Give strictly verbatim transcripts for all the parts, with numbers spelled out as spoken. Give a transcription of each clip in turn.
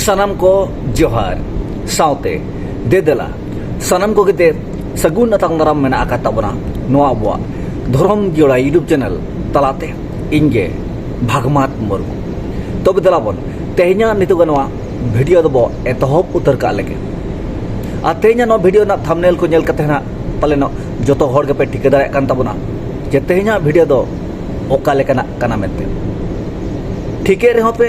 ᱥᱟᱱᱟᱢ ᱠᱚ ᱡᱚᱦᱟᱨ, ᱥᱟᱶᱛᱮ ᱫᱮᱫᱮᱞᱟ ᱥᱟᱱᱟᱢ ᱠᱚᱜᱮ ᱛᱮ ᱥᱟᱹᱜᱩᱱ ᱟᱛᱟᱝ ᱫᱟᱨᱟᱢ ᱢᱮᱱᱟᱜ ᱟᱠᱟᱫ ᱛᱟᱵᱚᱱᱟ ᱱᱚᱣᱟ ᱟᱵᱚᱣᱟᱜ ᱫᱷᱚᱨᱚᱢ ᱡᱚᱲᱟ YouTube ᱪᱮᱱᱮᱞ ᱛᱟᱞᱟᱛᱮ᱾ ᱤᱧ ᱜᱮ ᱵᱷᱟᱜᱽᱢᱟᱛ ᱢᱩᱨᱢᱩ᱾ ᱛᱚᱵᱮ ᱫᱮᱞᱟ ᱵᱚᱱ ᱛᱮᱦᱮᱧᱟᱜ ᱱᱤᱛᱚᱜ ᱱᱚᱣᱟ ᱵᱷᱤᱰᱤᱭᱳ ᱫᱚᱵᱚ ᱮᱛᱚᱦᱚᱵ ᱩᱛᱟᱹᱨ ᱠᱟᱜ ᱞᱮᱜᱮ᱾ ᱟᱨ ᱛᱮᱦᱮᱧᱟᱜ ᱱᱚᱣᱟ ᱵᱷᱤᱰᱤᱭᱳ ᱨᱮᱱᱟᱜ ᱛᱷᱟᱢᱵᱽᱱᱮᱞ ᱠᱚ ᱧᱮᱞ ᱠᱟᱛᱮ ᱱᱟᱜ ᱯᱟᱞᱮᱱᱚᱜ ᱡᱚᱛᱚ ᱦᱚᱲ ᱜᱮᱯᱮ ᱴᱷᱤᱠᱟᱹ ᱫᱟᱲᱮᱭᱟᱜ ᱠᱟᱱ ᱛᱟᱵᱚᱱᱟ ᱡᱮ ᱛᱮᱦᱮᱧᱟᱜ ᱵᱷᱤᱰᱤᱭᱳ ᱫᱚ ᱚᱠᱟ ᱞᱮᱠᱟᱱᱟᱜ ᱠᱟᱱᱟ ᱢᱮᱱᱛᱮ᱾ ᱴᱷᱤᱠᱟᱹᱭᱮᱫ ᱨᱮᱦᱚᱸ ᱯᱮ,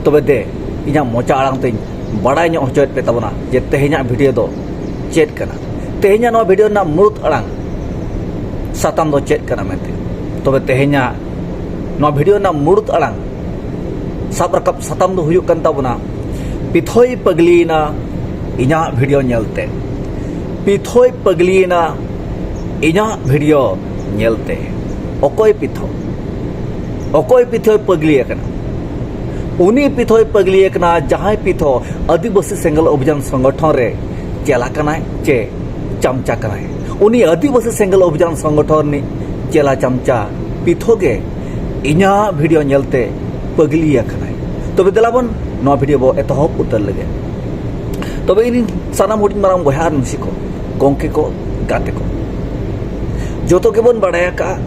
ᱛᱚᱵᱮ ᱫᱮ ᱤᱧᱟᱹᱜ ᱢᱚᱪᱟ ᱟᱲᱟᱝ ᱛᱮᱧ ᱵᱟᱲᱟᱭ ᱧᱚᱜ ᱦᱚᱪᱚᱭᱮᱫ ᱯᱮ ᱛᱟᱵᱚᱱᱟ ᱡᱮ ᱛᱮᱦᱮᱧᱟᱜ ᱵᱷᱤᱰᱤᱭᱳ ᱫᱚ ᱪᱮᱫ ᱠᱟᱱᱟ, ᱛᱮᱦᱮᱧᱟᱜ ᱱᱚᱣᱟ ᱵᱷᱤᱰᱤᱭᱳ ᱨᱮᱱᱟᱜ ᱢᱩᱲᱩᱫ ᱟᱲᱟᱝ ᱥᱟᱛᱟᱢ ᱫᱚ ᱪᱮᱫ ᱠᱟᱱᱟ ᱢᱮᱱᱛᱮ᱾ ᱛᱚᱵᱮ ᱛᱮᱦᱮᱧᱟᱜ ᱱᱚᱣᱟ ᱵᱷᱤᱰᱤᱭᱳ ᱨᱮᱱᱟᱜ ᱢᱩᱲᱩᱫ ᱟᱲᱟᱝ ᱥᱟᱵ ᱨᱟᱠᱟᱵ ᱥᱟᱛᱟᱢ ᱫᱚ ᱦᱩᱭᱩᱜ ᱠᱟᱱ ᱛᱟᱵᱚᱱᱟ, ᱯᱤᱛᱷᱚᱭ ᱯᱟᱹᱜᱽᱞᱤᱭᱮᱱᱟ ᱤᱧᱟᱹᱜ ᱵᱷᱤᱰᱤᱭᱳ ᱧᱮᱞᱛᱮ᱾ ᱯᱤᱛᱷᱚᱭ ᱯᱟᱹᱜᱽᱞᱤᱭᱮᱱᱟ ᱤᱧᱟᱹᱜ ᱵᱷᱤᱰᱤᱭᱳ ᱧᱮᱞᱛᱮ᱾ ᱚᱠᱚᱭ ᱯᱤᱛᱷᱚ? ᱚᱠᱚᱭ ᱯᱤᱛᱷᱚᱭ ᱯᱟᱹᱜᱽᱞᱤ ᱟᱠᱟᱱᱟ? ᱩᱱᱤ ᱯᱤᱛᱷᱚᱭ ᱯᱟᱹᱜᱽᱞᱤ ᱟᱠᱟᱱᱟ, ᱡᱟᱦᱟᱸᱭ ᱯᱤᱛᱷᱚ ᱟᱹᱫᱤᱵᱟᱹᱥᱤ ᱥᱮᱸᱜᱮᱞ ᱚᱵᱷᱤᱡᱟᱱ ᱥᱚᱝᱜᱚᱴᱷᱚᱱ ᱨᱮ ᱪᱮᱞᱟ ᱠᱟᱱᱟᱭ ᱪᱮ ᱪᱟᱢᱪᱟ ᱠᱟᱱᱟᱭ᱾ ᱩᱱᱤ ᱟᱹᱫᱤᱵᱟᱹᱥᱤ ᱥᱮᱸᱜᱮᱞ ᱚᱵᱷᱤᱡᱟᱱ ᱥᱚᱝᱜᱚᱴᱷᱚᱱ ᱨᱤᱱᱤᱡ ᱪᱮᱞᱟ ᱪᱟᱢᱪᱟ ᱯᱤᱛᱷᱚ ᱜᱮ ᱤᱧᱟᱹᱜ ᱵᱷᱤᱰᱤᱭᱳ ᱧᱮᱞᱛᱮ ᱯᱟᱹᱜᱽᱞᱤ ᱟᱠᱟᱱᱟᱭ᱾ ᱛᱚᱵᱮ ᱫᱮᱞᱟ ᱵᱚᱱ ᱱᱚᱣᱟ ᱵᱷᱤᱰᱤᱭᱳ ᱵᱚ ᱮᱛᱚᱦᱚᱵ ᱩᱛᱟᱹᱨ ᱞᱮᱜᱮ᱾ ᱛᱚᱵᱮ ᱤᱧ ᱥᱟᱱᱟᱢ ᱦᱩᱰᱤᱧ ᱢᱟᱨᱟᱝ ᱵᱚᱭᱦᱟ ᱟᱨ ᱢᱤᱥᱤ ᱠᱚ, ᱜᱚᱢᱠᱮ ᱠᱚ, ᱜᱟᱛᱮ ᱠᱚ, ᱡᱚᱛᱚ ᱜᱮᱵᱚᱱ ᱵᱟᱲᱟᱭ ᱟᱠᱟᱫᱼᱟ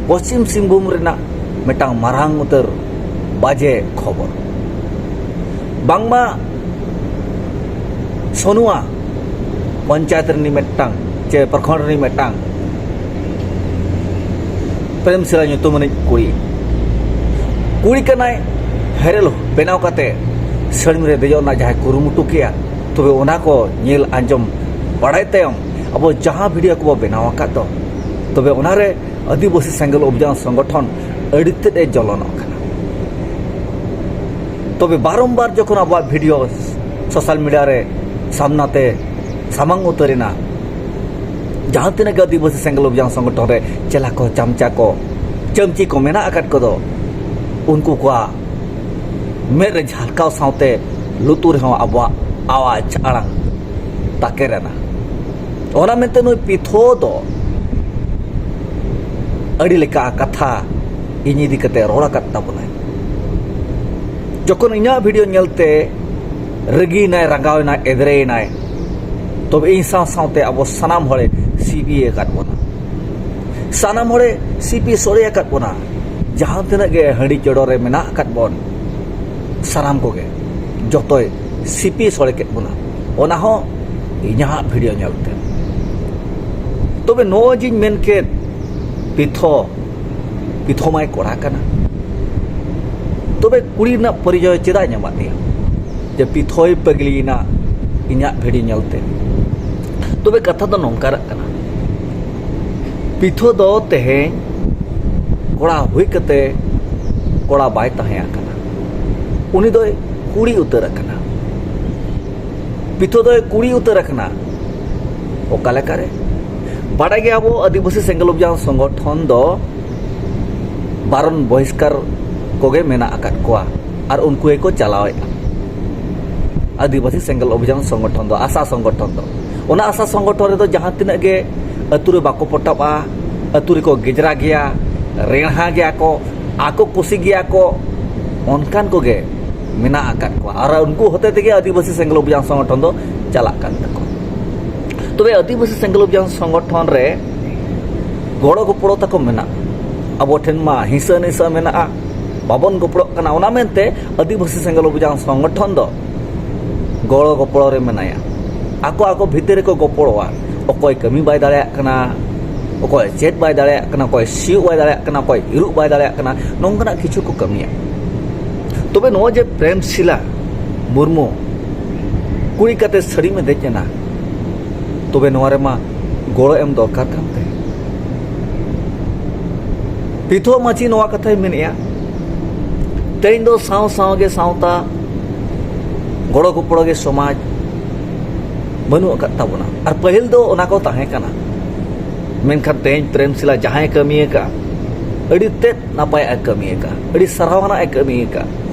ᱯᱚᱥᱪᱤᱢ ᱥᱤᱝᱵᱷᱩᱢ ᱨᱮᱱᱟᱜ ᱢᱤᱫᱴᱟᱝ ᱢᱟᱨᱟᱝ ᱩᱛᱟᱹᱨ ᱵᱟᱡᱮ ᱠᱷᱚᱵᱚᱨ᱾ ᱵᱟᱝᱢᱟ ᱥᱚᱱᱩᱣᱟ ᱯᱚᱧᱪᱟᱭᱮᱛ ᱨᱤᱱᱤᱡ ᱢᱤᱫᱴᱟᱝ ᱪᱮ ᱯᱨᱚᱠᱷᱚᱸᱰ ᱨᱤᱱᱤᱡ ᱢᱤᱫᱴᱟᱝ ᱯᱨᱮᱢ ᱥᱤᱞᱟ ᱧᱩᱛᱩᱢᱟᱱᱤᱡ ᱠᱩᱲᱤ, ᱠᱩᱲᱤ ᱠᱟᱱᱟᱭ, ᱦᱮᱨᱮᱞ ᱵᱮᱱᱟᱣ ᱠᱟᱛᱮ ᱥᱟᱹᱲᱤᱢ ᱨᱮ ᱫᱮᱡᱚᱜ ᱨᱮᱱᱟᱜ ᱡᱟᱦᱟᱸᱭ ᱠᱩᱨᱩᱢᱩᱴᱩ ᱠᱮᱜᱼᱟ, ᱛᱚᱵᱮ ᱚᱱᱟ ᱠᱚ ᱧᱮᱞ ᱟᱸᱡᱚᱢ ᱵᱟᱲᱟᱭ ᱛᱟᱭᱚᱢ ᱟᱵᱚ ᱡᱟᱦᱟᱸ ᱵᱷᱤᱰᱤᱭᱳ ᱠᱚᱵᱚ ᱵᱮᱱᱟᱣ ᱟᱠᱟᱫ ᱫᱚ, ᱛᱚᱵᱮ ᱚᱱᱟᱨᱮ ᱟᱹᱫᱤᱵᱟᱹᱥᱤ ᱥᱮᱸᱜᱮᱞ ᱚᱵᱷᱤᱡᱟᱱ ᱥᱚᱝᱜᱚᱴᱷᱚᱱ ᱟᱹᱰᱤ ᱛᱮᱫ ᱮ ᱡᱚᱞᱚᱱᱚᱜ ᱠᱟᱱᱟ᱾ ᱛᱚᱵᱮ ᱵᱟᱨᱚᱢᱵᱟᱨ ᱡᱚᱠᱷᱚᱱ ᱟᱵᱚᱣᱟᱜ ᱵᱷᱤᱰᱤᱭᱳ ᱥᱳᱥᱟᱞ ᱢᱤᱰᱤᱭᱟ ᱨᱮ ᱥᱟᱢᱱᱟ ᱛᱮ ᱥᱟᱢᱟᱝ ᱩᱛᱟᱹᱨ ᱮᱱᱟ, ᱡᱟᱦᱟᱸ ᱛᱤᱱᱟᱹᱜ ᱜᱮ ᱟᱹᱫᱤᱵᱟᱹᱥᱤ ᱥᱮᱸᱜᱮᱞ ᱚᱵᱷᱤᱡᱟᱱ ᱥᱚᱝᱜᱚᱴᱷᱚᱱ ᱨᱮ ᱪᱮᱞᱟ ᱠᱚ, ᱪᱟᱢᱪᱟ ᱠᱚ, ᱪᱟᱹᱢᱪᱤ ᱠᱚ ᱢᱮᱱᱟᱜ ᱟᱠᱟᱫ ᱠᱚᱫᱚ, ᱩᱱᱠᱩ ᱠᱚᱣᱟᱜ ᱢᱮᱫ ᱨᱮ ᱡᱷᱟᱞᱠᱟᱣ ᱥᱟᱶᱛᱮ ᱞᱩᱛᱩᱨ ᱨᱮᱦᱚᱸ ᱟᱵᱚᱣᱟᱜ ᱟᱣᱟᱡᱽ ᱟᱲᱟᱝ ᱛᱟᱠᱮᱨ ᱮᱱᱟ᱾ ᱚᱱᱟ ᱢᱮᱱᱛᱮ ᱱᱩᱭ ᱯᱤᱛᱷᱚ ᱫᱚ ᱟᱹᱰᱤ ᱞᱮᱠᱟ ᱠᱟᱛᱷᱟ ᱤᱧ ᱤᱫᱤ ᱠᱟᱛᱮ ᱨᱚᱲ ᱟᱠᱟᱫ ᱛᱟᱵᱚᱱᱟᱭ᱾ ᱡᱚᱠᱷᱚᱱ ᱤᱧᱟᱹᱜ ᱵᱷᱤᱰᱤᱭᱳ ᱧᱮᱞᱛᱮ ᱨᱟᱹᱜᱤᱭᱮᱱᱟᱭ, ᱨᱟᱸᱜᱟᱣᱮᱱᱟᱭ, ᱮᱫᱽᱨᱮᱭᱮᱱᱟᱭ, ᱛᱚᱵᱮ ᱤᱧ ᱥᱟᱶ ᱥᱟᱶᱛᱮ ᱟᱵᱚ ᱥᱟᱱᱟᱢ ᱦᱚᱲᱮ ᱥᱤᱵᱤ ᱟᱠᱟᱫ ᱵᱚᱱᱟ᱾ ᱥᱟᱱᱟᱢ ᱦᱚᱲᱮ ᱥᱤᱯᱤ ᱥᱚᱲᱮ ᱟᱠᱟᱫ ᱵᱚᱱᱟ᱾ ᱡᱟᱦᱟᱸ ᱛᱤᱱᱟᱹᱜ ᱜᱮ ᱦᱟᱺᱰᱤ ᱪᱚᱰᱚᱨ ᱨᱮ ᱢᱮᱱᱟᱜ ᱟᱠᱟᱫ ᱵᱚᱱ, ᱥᱟᱱᱟᱢ ᱠᱚᱜᱮ ᱡᱚᱛᱚᱭ ᱥᱤᱯᱤ ᱥᱚᱲᱮ ᱠᱮᱫ ᱵᱚᱱᱟ, ᱚᱱᱟ ᱦᱚᱸ ᱤᱧᱟᱹᱜ ᱵᱷᱤᱰᱤᱭᱳ ᱧᱮᱞᱛᱮ᱾ ᱛᱚᱵᱮ ᱱᱚᱜᱼᱚᱭ ᱡᱮᱧ ᱢᱮᱱ ᱠᱮᱫ, ᱯᱤᱛᱷᱚ, ᱯᱤᱛᱷᱚ ᱢᱟᱭ ᱠᱚᱲᱟ ᱠᱟᱱᱟ, ᱛᱚᱵᱮ ᱠᱩᱲᱤ ᱨᱮᱱᱟᱜ ᱯᱚᱨᱤᱪᱚᱭ ᱪᱮᱫᱟᱜ ᱧᱟᱢᱟᱫ ᱛᱟᱭᱟ ᱡᱮ ᱯᱤᱛᱷᱚᱭ ᱯᱟᱹᱜᱽᱞᱤᱭᱮᱱᱟ ᱤᱧᱟᱹᱜ ᱵᱷᱤᱰᱤᱭᱳ ᱧᱮᱞᱛᱮ? ᱛᱚᱵᱮ ᱠᱟᱛᱷᱟ ᱫᱚ ᱱᱚᱝᱠᱟᱱᱟᱜ ᱠᱟᱱᱟ, ᱯᱤᱛᱷᱚ ᱫᱚ ᱛᱮᱦᱮᱧ ᱠᱚᱲᱟ ᱦᱩᱭ ᱠᱟᱛᱮ ᱠᱚᱲᱟ ᱵᱟᱭ ᱛᱟᱦᱮᱸ ᱟᱠᱟᱱᱟ, ᱩᱱᱤ ᱫᱚᱭ ᱠᱩᱲᱤ ᱩᱛᱟᱹᱨ ᱟᱠᱟᱱᱟ᱾ ᱯᱤᱛᱷᱚ ᱫᱚᱭ ᱠᱩᱲᱤ ᱩᱛᱟᱹᱨ ᱟᱠᱟᱱᱟ᱾ ᱚᱠᱟ ᱞᱮᱠᱟᱨᱮ? ᱵᱟᱰᱟᱭ ᱜᱮᱭᱟ ᱵᱚ, ᱟᱹᱫᱤᱵᱟᱹᱥᱤ ᱥᱮᱸᱜᱮᱞ ᱚᱵᱷᱤᱡᱟᱱ ᱥᱚᱝᱜᱚᱴᱷᱚᱱ ᱫᱚ ᱵᱟᱨᱚᱱ ᱵᱚᱦᱤᱥᱠᱟᱨ ᱠᱚᱜᱮ ᱢᱮᱱᱟᱜ ᱟᱠᱟᱫ ᱠᱚᱣᱟ ᱟᱨ ᱩᱱᱠᱩ ᱜᱮᱠᱚ ᱪᱟᱞᱟᱣᱮᱫᱼᱟ᱾ ᱟᱹᱫᱤᱵᱟᱹᱥᱤ ᱥᱮᱸᱜᱮᱞ ᱚᱵᱷᱤᱡᱟᱱ ᱥᱚᱝᱜᱚᱴᱷᱚᱱ ᱫᱚ, ᱟᱥᱟ ᱥᱚᱝᱜᱚᱴᱷᱚᱱ ᱫᱚ, ᱚᱱᱟ ᱟᱥᱟ ᱥᱚᱝᱜᱚᱴᱷᱚᱱ ᱨᱮᱫᱚ ᱡᱟᱦᱟᱸ ᱛᱤᱱᱟᱹᱜ ᱜᱮ ᱟᱹᱛᱩ ᱨᱮ ᱵᱟᱠᱚ ᱯᱚᱴᱟᱵᱼᱟ, ᱟᱹᱛᱩ ᱨᱮᱠᱚ ᱜᱮᱡᱽᱨᱟ ᱜᱮᱭᱟ, ᱨᱮᱬᱦᱟ ᱜᱮᱭᱟ ᱠᱚ, ᱟᱠᱚ ᱠᱩᱥᱤ ᱜᱮᱭᱟ ᱠᱚ, ᱚᱱᱠᱟᱱ ᱠᱚᱜᱮ ᱢᱮᱱᱟᱜ ᱟᱠᱟᱫ ᱠᱚᱣᱟ᱾ ᱟᱨ ᱩᱱᱠᱩ ᱦᱚᱛᱮ ᱛᱮᱜᱮ ᱟᱹᱫᱤᱵᱟᱹᱥᱤ ᱥᱮᱸᱜᱮᱞ ᱚᱵᱷᱤᱡᱟᱱ ᱥᱚᱝᱜᱚᱴᱷᱚᱱ ᱫᱚ ᱪᱟᱞᱟᱜ ᱠᱟᱱ ᱛᱟᱠᱚᱣᱟ᱾ ᱛᱚᱵᱮ ᱟᱹᱫᱤᱵᱟᱹᱥᱤ ᱥᱮᱸᱜᱮᱞ ᱚᱵᱷᱤᱡᱟᱱ ᱥᱚᱝᱜᱚᱴᱷᱚᱱ ᱨᱮ ᱜᱚᱲᱚ ᱜᱚᱯᱚᱲᱚ ᱛᱟᱠᱚ ᱢᱮᱱᱟᱜᱼᱟ᱾ ᱟᱵᱚ ᱴᱷᱮᱱ ᱢᱟ ᱦᱤᱸᱥᱟᱹ ᱱᱤᱥᱟᱹ ᱢᱮᱱᱟᱜᱼᱟ, ᱵᱟᱵᱚᱱ ᱜᱚᱯᱚᱲᱚᱜ ᱠᱟᱱᱟ᱾ ᱚᱱᱟ ᱢᱮᱱᱛᱮ ᱟᱹᱫᱤᱵᱟᱹᱥᱤ ᱥᱮᱸᱜᱮᱞ ᱚᱵᱷᱤᱡᱟᱱ ᱥᱚᱝᱜᱚᱴᱷᱚᱱ ᱫᱚ ᱜᱚᱲᱚ ᱜᱚᱯᱚᱲᱚ ᱨᱮ ᱢᱮᱱᱟᱭᱟ᱾ ᱟᱠᱚ ᱟᱠᱚ ᱵᱷᱤᱛᱤᱨ ᱨᱮᱠᱚ ᱜᱚᱯᱚᱲᱚᱜᱼᱟ᱾ ᱚᱠᱚᱭ ᱠᱟᱹᱢᱤ ᱵᱟᱭ ᱫᱟᱲᱮᱭᱟᱜ ᱠᱟᱱᱟ, ᱚᱠᱚᱭ ᱪᱮᱫ ᱵᱟᱭ ᱫᱟᱲᱮᱭᱟᱜ ᱠᱟᱱᱟ, ᱚᱠᱚᱭ ᱥᱤᱭᱳᱜ ᱵᱟᱭ ᱫᱟᱲᱮᱭᱟᱜ ᱠᱟᱱᱟ, ᱚᱠᱚᱭ ᱤᱨᱚᱜ ᱵᱟᱭ ᱫᱟᱲᱮᱭᱟᱜ ᱠᱟᱱᱟ, ᱱᱚᱝᱠᱟᱱᱟᱜ ᱠᱤᱪᱷᱩ ᱠᱚ ᱠᱟᱹᱢᱤᱭᱟ᱾ ᱛᱚᱵᱮ ᱱᱚᱜᱼᱚᱭ ᱡᱮ ᱯᱨᱮᱢ ᱥᱤᱞᱟ ᱢᱩᱨᱢᱩ ᱠᱩᱲᱤ ᱠᱟᱛᱮ ᱥᱟᱹᱲᱤᱢ ᱮ ᱫᱮᱡ ᱮᱱᱟ, ᱛᱚᱵᱮ ᱱᱚᱣᱟ ᱨᱮᱢᱟ ᱜᱚᱲᱚ ᱮᱢ ᱫᱚᱨᱠᱟᱨ ᱠᱟᱱ ᱛᱟᱭᱟ᱾ ᱯᱤᱛᱷᱚ ᱢᱟᱹᱡᱷᱤ ᱱᱚᱣᱟ ᱠᱟᱛᱷᱟᱭ ᱢᱮᱱᱮᱫᱼᱟ, ᱛᱮᱦᱮᱧ ᱫᱚ ᱥᱟᱶ ᱥᱟᱶ ᱜᱮ ᱥᱟᱶᱛᱟ, ᱜᱚᱲᱚ ᱜᱚᱯᱚᱲᱚ ᱜᱮ ᱥᱚᱢᱟᱡᱽ ᱵᱟᱹᱱᱩᱜ ᱟᱠᱟᱫ ᱛᱟᱵᱚᱱᱟ᱾ ᱟᱨ ᱯᱟᱹᱦᱤᱞ ᱫᱚ ᱚᱱᱟ ᱠᱚ ᱛᱟᱦᱮᱸ ᱠᱟᱱᱟ, ᱢᱮᱱᱠᱷᱟᱱ ᱛᱮᱦᱮᱧ ᱯᱨᱮᱢ ᱥᱤᱞᱟ ᱡᱟᱦᱟᱸᱭ ᱠᱟᱹᱢᱤ ᱟᱠᱟᱫᱼᱟ, ᱟᱹᱰᱤ ᱛᱮᱫ ᱱᱟᱯᱟᱭᱟᱜ ᱮ ᱠᱟᱹᱢᱤ ᱟᱠᱟᱫᱼᱟ, ᱟᱹᱰᱤ ᱥᱟᱨᱦᱟᱣ ᱟᱱᱟᱜ ᱮ ᱠᱟᱹᱢᱤ ᱟᱠᱟᱫᱼᱟ᱾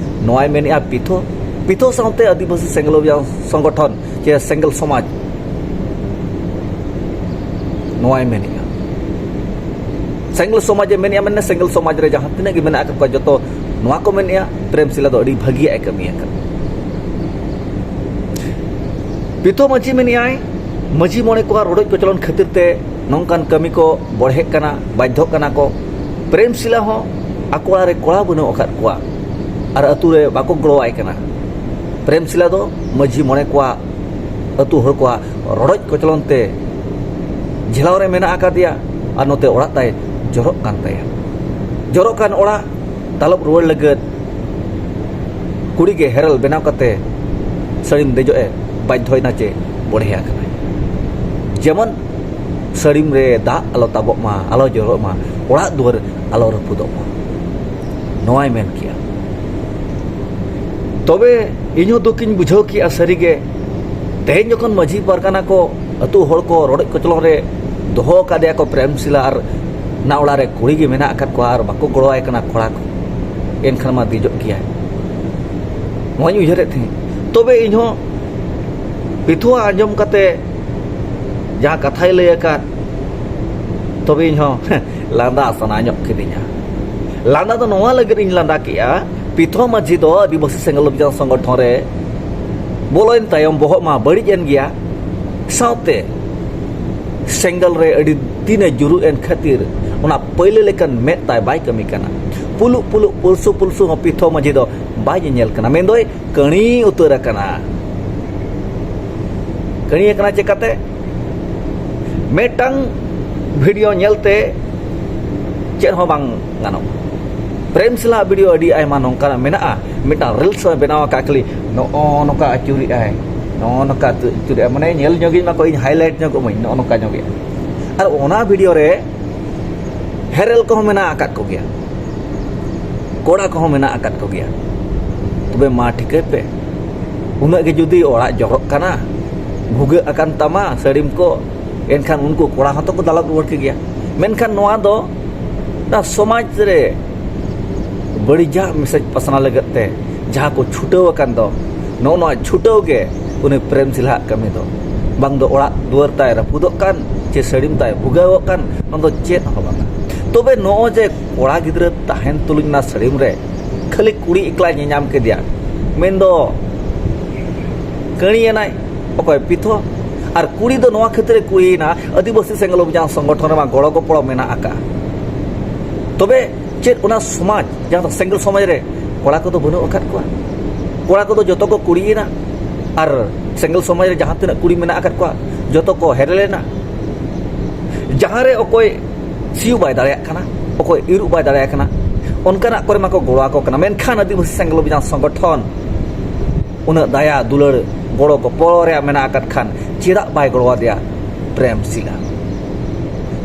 ᱱᱚᱣᱟᱭ ᱢᱮᱱᱮᱫᱼᱟ ᱯᱤᱛᱷᱚ, ᱯᱤᱛᱷᱚ ᱥᱟᱶᱛᱮ ᱟᱹᱫᱤᱵᱟᱹᱥᱤ ᱥᱮᱸᱜᱮᱞ ᱚᱵᱷᱤᱡᱟᱱ ᱥᱚᱝᱜᱚᱴᱷᱚᱱ ᱪᱮ ᱥᱮᱸᱜᱮᱞ ᱥᱚᱢᱟᱡᱽ, ᱱᱚᱣᱟᱭ ᱢᱮᱱᱮᱫᱼᱟ᱾ ᱥᱮᱸᱜᱮᱞ ᱥᱚᱢᱟᱡᱽ ᱮ ᱢᱮᱱᱮᱫᱼᱟ, ᱢᱮᱱᱮ ᱥᱮᱸᱜᱮᱞ ᱥᱚᱢᱟᱡᱽ ᱨᱮ ᱡᱟᱦᱟᱸ ᱛᱤᱱᱟᱹᱜ ᱜᱮ ᱢᱮᱱᱟᱜ ᱟᱠᱟᱫ ᱠᱚᱣᱟ, ᱡᱚᱛᱚ ᱱᱚᱣᱟ ᱠᱚ ᱢᱮᱱᱮᱜᱼᱟ, ᱯᱨᱮᱢᱥᱤᱞᱟ ᱫᱚ ᱟᱹᱰᱤ ᱵᱷᱟᱹᱜᱤᱭᱟᱜ ᱮ ᱠᱟᱹᱢᱤ ᱟᱠᱟᱫ᱾ ᱯᱤᱛᱷᱚ ᱢᱟᱹᱡᱷᱤ ᱢᱮᱱᱮᱜᱼᱟᱭ, ᱢᱟᱹᱡᱷᱤ ᱢᱚᱬᱮ ᱠᱚᱣᱟᱜ ᱨᱚᱰᱚᱡ ᱠᱚᱪᱞᱚᱱ ᱠᱷᱟᱹᱛᱤᱨ ᱛᱮ ᱱᱚᱝᱠᱟᱱ ᱠᱟᱹᱢᱤ ᱠᱚ ᱵᱚᱲᱦᱮᱜ ᱠᱟᱱᱟ, ᱵᱟᱫᱽᱫᱷᱚᱜ ᱠᱟᱱᱟ ᱠᱚ᱾ ᱯᱨᱮᱢᱥᱤᱞᱟ ᱦᱚᱸ ᱟᱠᱚ ᱚᱲᱟᱜ ᱨᱮ ᱠᱚᱲᱟ ᱵᱟᱹᱱᱩᱜ ᱟᱠᱟᱫ ᱠᱚᱣᱟ ᱟᱨ ᱟᱹᱛᱩ ᱨᱮ ᱵᱟᱠᱚ ᱜᱚᱲᱚᱣᱟᱭ ᱠᱟᱱᱟ᱾ ᱯᱨᱮᱢᱥᱤᱞᱟ ᱫᱚ ᱢᱟᱹᱡᱷᱤ ᱢᱚᱬᱮ ᱠᱚᱣᱟᱜ, ᱟᱹᱛᱩ ᱦᱚᱲ ᱠᱚᱣᱟᱜ ᱨᱚᱰᱚᱡ ᱠᱚᱪᱞᱚᱱ ᱛᱮ ᱡᱷᱮᱞᱟᱣ ᱨᱮ ᱢᱮᱱᱟᱜ ᱟᱠᱟᱫᱮᱭᱟ ᱟᱨ ᱱᱚᱛᱮ ᱚᱲᱟᱜ ᱛᱟᱭ ᱡᱚᱨᱚᱜ ᱠᱟᱱ ᱛᱟᱭᱟ᱾ ᱡᱚᱨᱚᱜ ᱠᱟᱱ ᱚᱲᱟᱜ ᱫᱟᱞᱚᱵ ᱨᱩᱣᱟᱹᱲ ᱞᱟᱹᱜᱤᱫ ᱠᱩᱲᱤ ᱜᱮ ᱦᱮᱨᱮᱞ ᱵᱮᱱᱟᱣ ᱠᱟᱛᱮ ᱥᱟᱹᱲᱤᱢ ᱫᱮᱡᱚᱜ ᱮ ᱵᱟᱫᱽᱫᱷᱚᱭᱮᱱᱟ ᱪᱮ ᱵᱚᱲᱦᱮ ᱟᱠᱟᱱᱟᱭ᱾ ᱡᱮᱢᱚᱱ ᱥᱟᱹᱲᱤᱢ ᱨᱮ ᱫᱟᱜ ᱟᱞᱚ ᱛᱟᱵᱚᱜ ᱢᱟ, ᱟᱞᱚ ᱡᱚᱨᱚᱜ ᱢᱟ, ᱚᱲᱟᱜ ᱫᱩᱣᱟᱹᱨ ᱟᱞᱚ ᱨᱟᱹᱯᱩᱫᱚᱜ ᱢᱟ, ᱱᱚᱣᱟᱭ ᱢᱮᱱ ᱠᱮᱜᱼᱟ᱾ ᱛᱚᱵᱮ ᱤᱧᱦᱚᱸ ᱫᱩᱠᱤᱧ ᱵᱩᱡᱷᱟᱹᱣ ᱠᱮᱜᱼᱟ ᱥᱟᱹᱨᱤᱜᱮ᱾ ᱛᱮᱦᱮᱧ ᱡᱚᱠᱷᱚᱱ ᱢᱟᱹᱡᱷᱤ ᱯᱟᱨᱜᱟᱱᱟ ᱠᱚ, ᱟᱹᱛᱩ ᱦᱚᱲ ᱠᱚ ᱨᱚᱰᱚᱡ ᱠᱚᱪᱞᱚᱱ ᱨᱮ ᱫᱚᱦᱚ ᱟᱠᱟᱫᱮᱭᱟ ᱠᱚ ᱯᱨᱮᱢᱥᱤᱞᱟ ᱟᱨ ᱚᱱᱟ ᱚᱲᱟᱜ ᱨᱮ ᱠᱩᱲᱤ ᱜᱮ ᱢᱮᱱᱟᱜ ᱟᱠᱟᱫ ᱠᱚᱣᱟ ᱟᱨ ᱵᱟᱠᱚ ᱜᱚᱲᱚᱣᱟᱭ ᱠᱟᱱᱟ ᱠᱚᱲᱟ ᱠᱚ, ᱮᱱᱠᱷᱟᱱ ᱢᱟ ᱫᱮᱡᱚᱜ ᱜᱮᱭᱟᱭ, ᱱᱚᱣᱟᱧ ᱩᱭᱦᱟᱹᱨᱮᱫ ᱛᱟᱦᱮᱸᱫ᱾ ᱛᱚᱵᱮ ᱤᱧᱦᱚᱸ ᱯᱤᱛᱷᱩᱣᱟᱜ ᱟᱸᱡᱚᱢ ᱠᱟᱛᱮ ᱡᱟᱦᱟᱸ ᱠᱟᱛᱷᱟᱭ ᱞᱟᱹᱭ ᱟᱠᱟᱫ, ᱛᱚᱵᱮ ᱤᱧᱦᱚᱸ ᱞᱟᱸᱫᱟ ᱥᱟᱱᱟ ᱧᱚᱜ ᱠᱤᱫᱤᱧᱟ᱾ ᱞᱟᱸᱫᱟ ᱫᱚ ᱱᱚᱣᱟ ᱞᱟᱹᱜᱤᱫ ᱤᱧ ᱞᱟᱸᱫᱟ ᱠᱮᱜᱼᱟ, ᱯᱤᱛᱷᱚ ᱢᱟᱹᱡᱷᱤ ᱫᱚ ᱟᱹᱫᱤᱵᱟᱹᱥᱤ ᱥᱮᱸᱜᱮᱞ ᱚᱵᱷᱤᱡᱟᱱ ᱥᱚᱝᱜᱚᱴᱷᱚᱱ ᱨᱮ ᱵᱚᱞᱚᱭᱮᱱ ᱛᱟᱭᱚᱢ ᱵᱚᱦᱚᱜ ᱢᱟ ᱵᱟᱹᱲᱤᱡ ᱮᱱ ᱜᱮᱭᱟ, ᱥᱟᱶᱛᱮ ᱥᱮᱸᱜᱮᱞ ᱨᱮ ᱟᱹᱰᱤ ᱫᱤᱱᱮ ᱡᱩᱨᱩᱜ ᱮᱱ ᱠᱷᱟᱹᱛᱤᱨ ᱚᱱᱟ ᱯᱟᱹᱭᱞᱟᱹ ᱞᱮᱠᱟᱱ ᱢᱮᱫ ᱛᱟᱭ ᱵᱟᱭ ᱠᱟᱹᱢᱤ ᱠᱟᱱᱟ᱾ ᱯᱩᱞᱩᱜ ᱯᱩᱞᱩᱜ ᱯᱩᱞᱥᱩ ᱯᱩᱞᱥᱩ ᱦᱚᱸ ᱯᱤᱛᱷᱚ ᱢᱟᱹᱡᱷᱤ ᱫᱚ ᱵᱟᱭ ᱧᱮᱧᱮᱞ ᱠᱟᱱᱟ, ᱢᱮᱱᱫᱚᱭ ᱠᱟᱹᱬᱤ ᱩᱛᱟᱹᱨ ᱟᱠᱟᱱᱟ᱾ ᱠᱟᱹᱬᱤ ᱟᱠᱟᱱᱟ ᱪᱮᱠᱟᱛᱮ? ᱢᱤᱫᱴᱟᱝ ᱵᱷᱤᱰᱤᱭᱳ ᱧᱮᱞᱛᱮ ᱪᱮᱫ ᱦᱚᱸ ᱵᱟᱝ ᱜᱟᱱᱚᱜᱼᱟ᱾ ᱯᱨᱮᱢᱥᱤᱞᱟ ᱵᱷᱤᱰᱤᱭᱳ ᱟᱹᱰᱤ ᱟᱭᱢᱟ ᱱᱚᱝᱠᱟᱱᱟᱜ ᱢᱮᱱᱟᱜᱼᱟ, ᱢᱤᱫᱴᱟᱝ ᱨᱤᱞᱥ ᱦᱚᱸᱭ ᱵᱮᱱᱟᱣ ᱟᱠᱟᱫ, ᱠᱷᱟᱹᱞᱤ ᱱᱚᱜᱼᱚ ᱱᱚᱝᱠᱟ ᱟᱹᱪᱩᱨᱮᱜᱼᱟᱭ, ᱱᱚᱜᱼᱚ ᱱᱚᱝᱠᱟ ᱟᱹᱪᱩᱨᱮᱜᱼᱟᱭ, ᱢᱟᱱᱮ ᱧᱮᱞ ᱧᱚᱜᱤᱧ ᱢᱟᱠᱚ, ᱤᱧ ᱦᱟᱭᱞᱟᱭᱤᱴ ᱧᱚᱜᱚᱜ ᱢᱟᱹᱧ, ᱱᱚᱜᱼᱚ ᱱᱚᱝᱠᱟ ᱧᱚᱜᱮᱜᱼᱟ᱾ ᱟᱨ ᱚᱱᱟ ᱵᱷᱤᱰᱤᱭᱳ ᱨᱮ ᱦᱮᱨᱮᱞ ᱠᱚᱦᱚᱸ ᱢᱮᱱᱟᱜ ᱟᱠᱟᱫ ᱠᱚᱜᱮᱭᱟ, ᱠᱚᱲᱟ ᱠᱚᱦᱚᱸ ᱢᱮᱱᱟᱜ ᱟᱠᱟᱫ ᱠᱚᱜᱮᱭᱟ᱾ ᱛᱚᱵᱮ ᱢᱟ ᱴᱷᱤᱠᱟᱹᱭ ᱯᱮ, ᱩᱱᱟᱹᱜ ᱜᱮ ᱡᱩᱫᱤ ᱚᱲᱟᱜ ᱡᱚᱨᱚᱜ ᱠᱟᱱᱟ, ᱵᱷᱩᱜᱟᱹᱜ ᱟᱠᱟᱱ ᱛᱟᱢᱟ ᱥᱟᱹᱲᱤᱢ ᱠᱚ, ᱮᱱᱠᱷᱟᱱ ᱩᱱᱠᱩ ᱠᱚᱲᱟ ᱦᱚᱸᱛᱚ ᱠᱚ ᱫᱟᱞᱚᱵ ᱨᱩᱣᱟᱹᱲ ᱠᱮᱜᱮᱭᱟ᱾ ᱢᱮᱱᱠᱷᱟᱱ ᱱᱚᱣᱟ ᱫᱚ ᱚᱱᱟ ᱥᱚᱢᱟᱡᱽ ᱨᱮ ᱵᱟᱹᱲᱤᱡᱟᱜ ᱢᱮᱥᱮᱡᱽ ᱯᱟᱥᱱᱟᱣ ᱞᱟᱹᱜᱤᱫ ᱛᱮ ᱡᱟᱦᱟᱸ ᱠᱚ ᱪᱷᱩᱴᱟᱹᱣ ᱟᱠᱟᱱ ᱫᱚ, ᱱᱚᱜᱼᱚ ᱱᱚᱣᱟ ᱪᱷᱩᱴᱟᱹᱣ ᱜᱮ ᱩᱱᱤ ᱯᱨᱮᱢᱥᱤᱞᱟᱦᱟᱜ ᱠᱟᱹᱢᱤ ᱫᱚ᱾ ᱵᱟᱝ ᱫᱚ ᱚᱲᱟᱜ ᱫᱩᱣᱟᱹᱨ ᱛᱟᱭ ᱨᱟᱹᱯᱩᱫᱚᱜ ᱠᱟᱱ, ᱪᱮ ᱥᱟᱹᱲᱤᱢ ᱛᱟᱭ ᱵᱷᱩᱜᱟᱹᱣᱚᱜ ᱠᱟᱱ, ᱚᱱᱟ ᱫᱚ ᱪᱮᱫ ᱦᱚᱸ ᱵᱟᱝᱟ᱾ ᱛᱚᱵᱮ ᱱᱚᱜᱼᱚᱭ ᱡᱮ ᱠᱚᱲᱟ ᱜᱤᱫᱽᱨᱟᱹ ᱛᱟᱦᱮᱱ ᱛᱩᱞᱩᱡ ᱚᱱᱟ ᱥᱟᱹᱲᱤᱢ ᱨᱮ ᱠᱷᱟᱹᱞᱤ ᱠᱩᱲᱤ ᱮᱠᱞᱟᱭ ᱧᱮᱧᱟᱢ ᱠᱮᱫᱮᱭᱟ, ᱢᱮᱱᱫᱚ ᱠᱟᱹᱲᱤᱭᱮᱱᱟᱭ ᱚᱠᱚᱭ? ᱯᱤᱛᱷᱚ᱾ ᱟᱨ ᱠᱩᱲᱤ ᱫᱚ ᱱᱚᱣᱟ ᱠᱷᱟᱹᱛᱤᱨ ᱮ ᱠᱩᱲᱤᱭᱮᱱᱟ, ᱟᱹᱫᱤᱵᱟᱹᱥᱤ ᱥᱮᱸᱜᱮᱞ ᱚᱵᱷᱤᱡᱟᱱ ᱥᱚᱝᱜᱚᱴᱷᱚᱱ ᱨᱮᱢᱟ ᱜᱚᱲᱚ ᱜᱚᱯᱚᱲᱚ ᱢᱮᱱᱟᱜ ᱟᱠᱟᱫᱼᱟ᱾ ᱛᱚᱵᱮ ᱪᱮᱫ ᱚᱱᱟ ᱥᱚᱢᱟᱡᱽ, ᱡᱟᱦᱟᱸ ᱫᱚ ᱥᱮᱸᱜᱮᱞ ᱥᱚᱢᱟᱡᱽ ᱨᱮ ᱠᱚᱲᱟ ᱠᱚᱫᱚ ᱵᱟᱹᱱᱩᱜ ᱟᱠᱟᱫ ᱠᱚᱣᱟ? ᱠᱚᱲᱟ ᱠᱚᱫᱚ ᱡᱚᱛᱚ ᱠᱚ ᱠᱩᱲᱤᱭᱮᱱᱟ᱾ ᱟᱨ ᱥᱮᱸᱜᱮᱞ ᱥᱚᱢᱟᱡᱽ ᱨᱮ ᱡᱟᱦᱟᱸ ᱛᱤᱱᱟᱹᱜ ᱠᱩᱲᱤ ᱢᱮᱱᱟᱜ ᱟᱠᱟᱫ ᱠᱚᱣᱟ, ᱡᱚᱛᱚ ᱠᱚ ᱦᱮᱨᱮᱞ ᱮᱱᱟ᱾ ᱡᱟᱦᱟᱸ ᱨᱮ ᱚᱠᱚᱭ ᱥᱤᱭᱳᱜ ᱵᱟᱭ ᱫᱟᱲᱮᱭᱟᱜ ᱠᱟᱱᱟ, ᱚᱠᱚᱭ ᱤᱨᱚᱜ ᱵᱟᱭ ᱫᱟᱲᱮᱭᱟᱜ ᱠᱟᱱᱟ, ᱚᱱᱠᱟᱱᱟᱜ ᱠᱚᱨᱮ ᱢᱟᱠᱚ ᱜᱚᱲᱚ ᱟᱠᱚ ᱠᱟᱱᱟ᱾ ᱢᱮᱱᱠᱷᱟᱱ ᱟᱹᱫᱤᱵᱟᱹᱥᱤ ᱥᱮᱸᱜᱮᱞ ᱚᱵᱷᱤᱡᱟᱱ ᱥᱚᱝᱜᱚᱴᱷᱚᱱ ᱩᱱᱟᱹᱜ ᱫᱟᱭᱟ ᱫᱩᱞᱟᱹᱲ ᱜᱚᱲᱚ ᱜᱚᱯᱚᱲᱚ ᱨᱮᱭᱟᱜ ᱢᱮᱱᱟᱜ ᱟᱠᱟᱫ ᱠᱷᱟᱱ, ᱪᱮᱫᱟᱜ ᱵᱟᱭ ᱜᱚᱲᱚ ᱟᱫᱮᱭᱟ ᱯᱨᱮᱢ ᱥᱤᱞᱟ?